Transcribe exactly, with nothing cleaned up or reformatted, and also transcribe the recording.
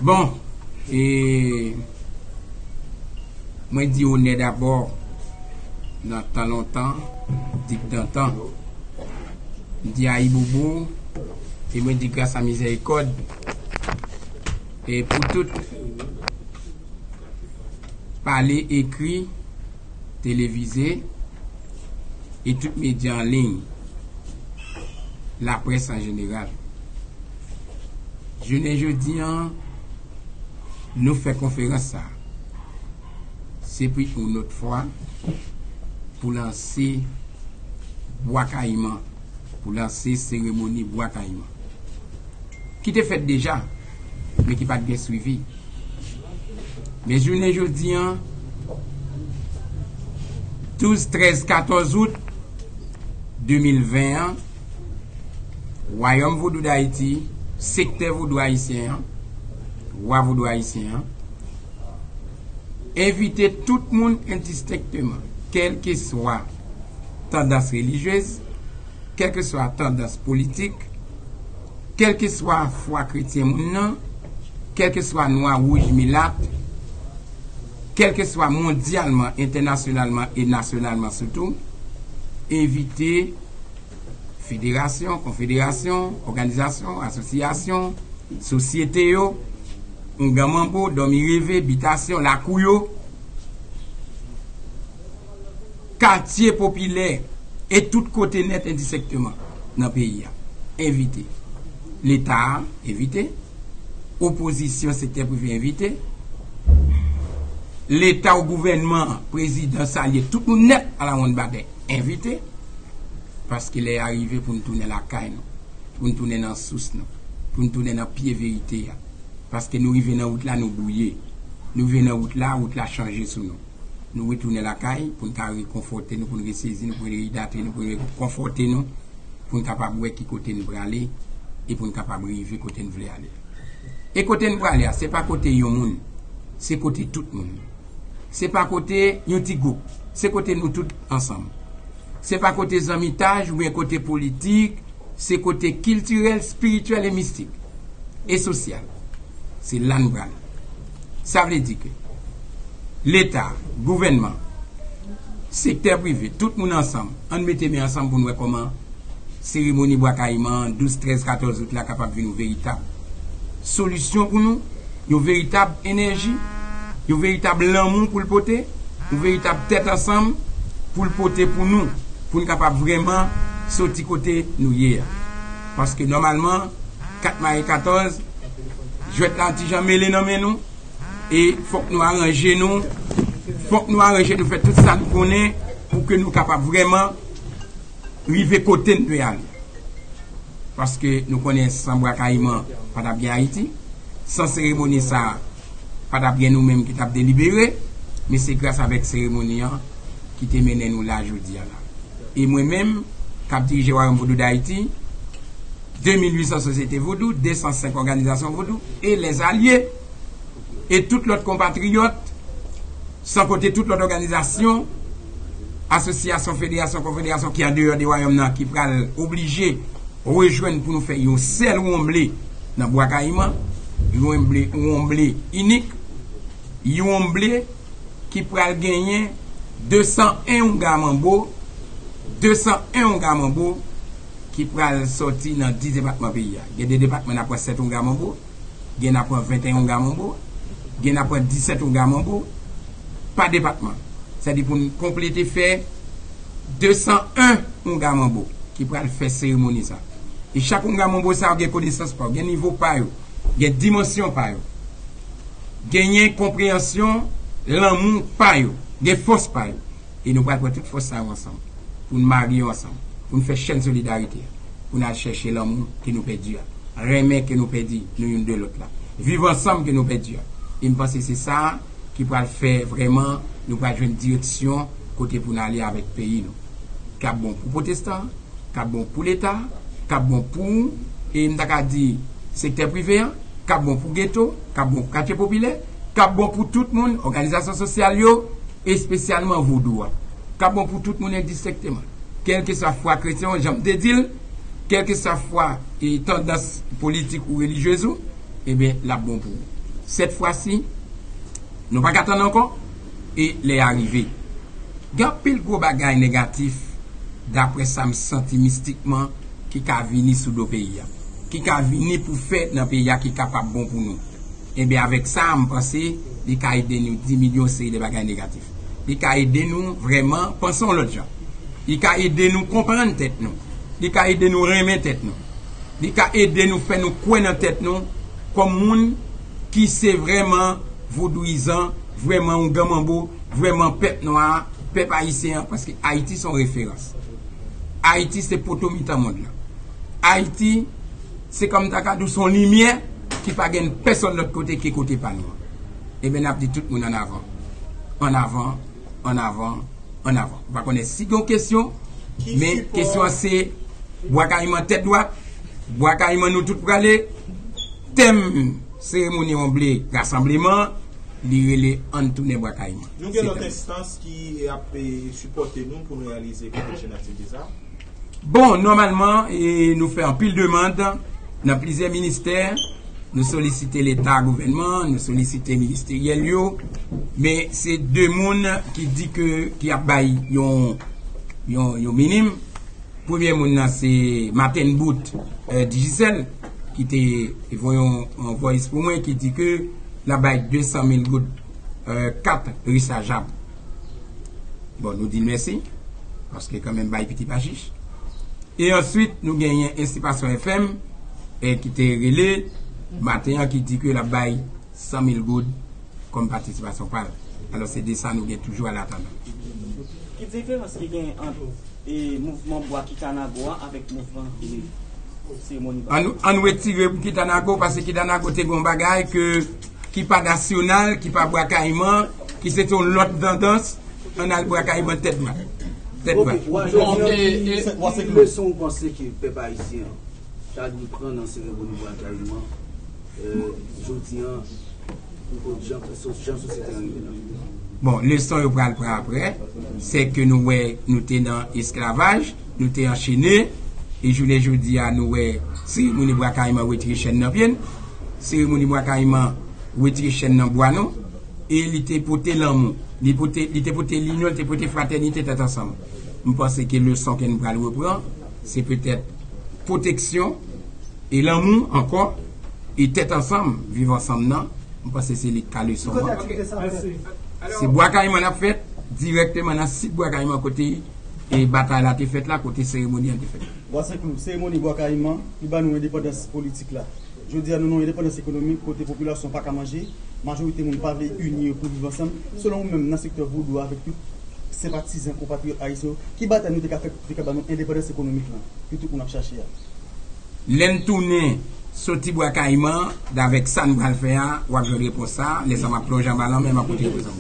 Bon, e mwen di onè dabò, nan tan lontan, dik dantan. M di ayibobo, e mwen di gras a mizèrikòd, e pou tout pale, ekri, televize, e tout medya an liy, laprès an jeneral. Jounen jodi an, nou fè konferans sa a. Se pou yon lòt fwa, pou lanse Bwa Kayiman, pou lanse seremoni Bwa Kayiman. Ki te fèt deja, men ki pa t gen swivi. Men jounen jodi an, douz, trèz, katòz out de mil ven an, Wayòm Vodou Dayiti, sektè vodou ayisyen an, Wa Vodou Ayisyen an, envite tout moun endistenkteman, kèlkeswa tandans relijyez, kèlkeswa tandans politik, kèlkeswa fwa kretyen moun nan, kèlkeswa nwa, wouj, milat, kèlkeswa mondyalman, entènasyonalman e nasyonalman sitou, envite federasyon, konfederasyon, òganizasyon, asosyasyon, sosyete yo, oungan manbo, dòmi reve, bitasyon, lakou yo, katye popilè e tout kote nèt endistenkteman nan peyi a. Envite. Leta a envite. Opozisyon, sektè prive envite. Leta ou gouvènman, prezidan, salye, tout moun nèt alawonnbadè envite. Paske lè a rive pou n tounen lakay nou, pou n tounen nan sous nou, pou n tounen nan pye verite a. Paske nou rive nan wout la, nou bwouye. Nou rive nan wout la, wout la chanje sou nou. Nou retounen lakay pou n ka rekonfòte nou, pou n resezi nou, pou n reidrate nou, pou n rekonfòte nou, pou n kapab wè ki kote n prale e pou n kapab rive kote n vle ale. E kote n prale a, se pa kote yon moun, se kote tout moun. Se pa kote yon ti gwoup, se kote nou tout ansanm. Se pa kote zanmitaj oubyen kote politik, se kote kiltirèl, espirityèl e mistik e sosyal. Se la n prale. Sa vle di ke Leta, gouvènman, sektè prive, tout moun ansanm, ann mete men ansanm pou n wè kòman seremoni Bwa Kayiman an, douz, trèz, katòz out la kapab vin yon veritab solisyon pou nou, yon veritab enèji, yon veritab lanmou pou l pote, yon veritab tèt ansanm pou l pote pou nou, pou n kapab vrèman soti kote nou ye a. Paske nòmalman, kat mayi katòz, jwèt la ti jan mele nan men nou, e fòk nou aranje nou, fòk nou aranje nou fè tout sa nou konnen pou ke nou kapab vrèman rive kote n dwe ale. Paske nou konnen san Bwa Kayiman pa t ap gen Ayiti, san seremoni sa a pa t ap gen nou menm ki t ap delibere, men se gras avèk seremoni an ki te mennen nou la jodi a la. E mwen menm, k ap dirije Wayòm Vodou Dayiti, de mil uit san sosyete vodou, de san senk òganizasyon vodou, e lèzalye, e tout lòt konpatriyòt, san konte tout lòt òganizasyon, asosyasyon, federasyon, konfederasyon ki andeyò de wayòm nan, ki pral oblije rejwenn pou nou fè yon sèl wonmble nan Bwa Kayiman, yon wonmble, wonmble inik, yon wonmble ki pral genyen de san en oungan manbo, de san en oungan manbo ki pral sòti nan dis depatman peyi a. Gen de depatman n ap pran sèt oungan manbo, gen n ap pran venteyen oungan manbo, gen n ap pran disèt oungan manbo pa depatman. Sètadi pou n konplete fè de san en oungan manbo ki pral fè seremoni sa. E chak oungan manbo sa yo gen konesans pa yo, gen nivo pa yo, gen dimansyon pa yo, genyen konpreyansyon lanmou pa yo, gen fòs pa yo. E nou pral pran tout fòs sa yo ansanm, pou n marye yo ansanm, pou n fè chèn solidarite a, pou n al chèche lanmou ke nou pèdi a, renmen ke nou pèdi nou youn de lòt la, viv ansanm ke nou pèdi a. E m panse se sa ki pral fè vrèman nou pral jwenn direksyon kote pou n ale avèk peyi nou. K ap bon pou pwotestan, k ap bon pou Leta, k ap bon pou, e m ta ka di, sektè prive an, k ap bon pou geto, k ap bon pou katye popilè, k ap bon pou tout moun, òganizasyon sosyal yo, espesyalman vodou a. K ap bon pou tout moun endistenkteman. Kèlkeswa fwa kretyen w, jan m te di l, Kèlkeswa e tandans politik ou relijyez ou, ebyen, l ap bon pou ou. Sèt fwa si, nou pa ka tann ankò, e lè a rive. Gen anpil gwo bagay negatif, daprè sa m santi mistikman, ki ka vini sou do peyi a, ki ka vini pou fè nan peyi a ki kapab bon pou nou. Ebyen, avèk sa, m panse li ka ede nou diminye yon seri de bagay negatif. Li ka ede nou vrèman panse yon lòt jan. Li ka ede nou konprann tèt nou. Li ka ede nou renmen tèt nou. Li ka ede nou fè nou kwè nan tèt nou kòm moun ki se vrèman vodouyizan, vrèman ougan manbo, vrèman pèp nwa, pèp ayisyen an, paske Ayiti se yon referans. Ayiti se poto mitan mond lan. Ayiti se kòm ta ka di w se yon limyè ki pa gen pèsonn lòt kote ke kote pa nou an. Ebyen, n ap di tout moun ann avan. Ann avan, ann avan, ann avan. M pa konnen si gen yon kesyon, men kesyon an se Bwa Kayiman tèt dwat, Bwa Kayiman nou tout prale. Tèm seremoni onble rasanbleman, li rele Ann tounen Bwa Kayiman. Nou gen lòt enstans ki ap, e, sipòte nou pou nou reyalize konpetyen aktivite sa? Bon, nòmalman, e, nou fè anpil demann nan plizyè ministè. Nou solisite Leta, gouvènman, nou solisite ministeryèl yo. Men se de moun ki di ke, ki ap bay yon, yon, yon minim. Premye moun nan se Martin Boot, e, Digicel, ki te voye yon, yon voice pou mwen, ki di ke l ap bay de san mil goud, e, kat resajab. Bon, nou di l mèsi, paske kanmenm bay piti pa chich. E answit, nou genyen Estipasyon F M, e ki te rele maten an, ki di ke l ap bay san mil goud kòm patisipasyon pa l. Alò, se de sa nou gen toujou a latandan. Ki diferans ki gen ant, e, mouvman Bwa Kitanago a avèk mouvman, e, seremoni Bwa? Ann, ann retire pou Kitanago, paske Kitanago te gen yon bagay ke, ki pa nasyonal, ki pa Bwa Kayiman, ki se te yon lòt tandans, ann al Bwa Kayiman tèt dwat. Tèt dwat. Bon, e, e, ki leson ou panse ke pèp ayisyen an ta dwe pran nan seremoni Bwa Kayiman, e, jodi an, pou jan, jan sosyete an rive la? Bon, leson yo pral pran apre, se ke nou wè nou te nan esklavaj, nou te anchene, e jounen jodi a nou wè seremoni Bwa Kayiman retire chèn nan pye n, seremoni Bwa Kayiman retire chèn nan bwa nou, e li te pote lanmou, li pote, li te pote linyon, li te pote fratènite, tèt ansanm. M panse ke leson ke nou pral repran, se petèt pwoteksyon e lanmou ankò, e tèt ansanm, viv ansanm nan, m panse se li k ka leson an. Se Bwa Kayiman n ap fèt, dirèkteman nan sit Bwa Kayiman kote, e, batay la te fèt la, kote seremoni an te fèt. Bwa Senk Lou, seremoni Bwa Kayiman, li ba nou endepandans politik la. Jodi a, nou nan yon endepandans ekonomik kote popilasyon pa ka manje, majorite moun pa vle ini yo pou viv ansanm. Selon ou menm, nan sektè vodou a, avèk tout senpatizan, konpatriyòt ayisyen yo, ki batay nou te ka fè pou te ka ba nou endepandans ekonomik lan ke tout moun ap chache a? Lè n tounen soti Bwa Kayiman, avèk sa n pral fè a, w ap jwenn repons sa a. Lè sa a, m ap plonje anba lanmè, m ap pote repons an.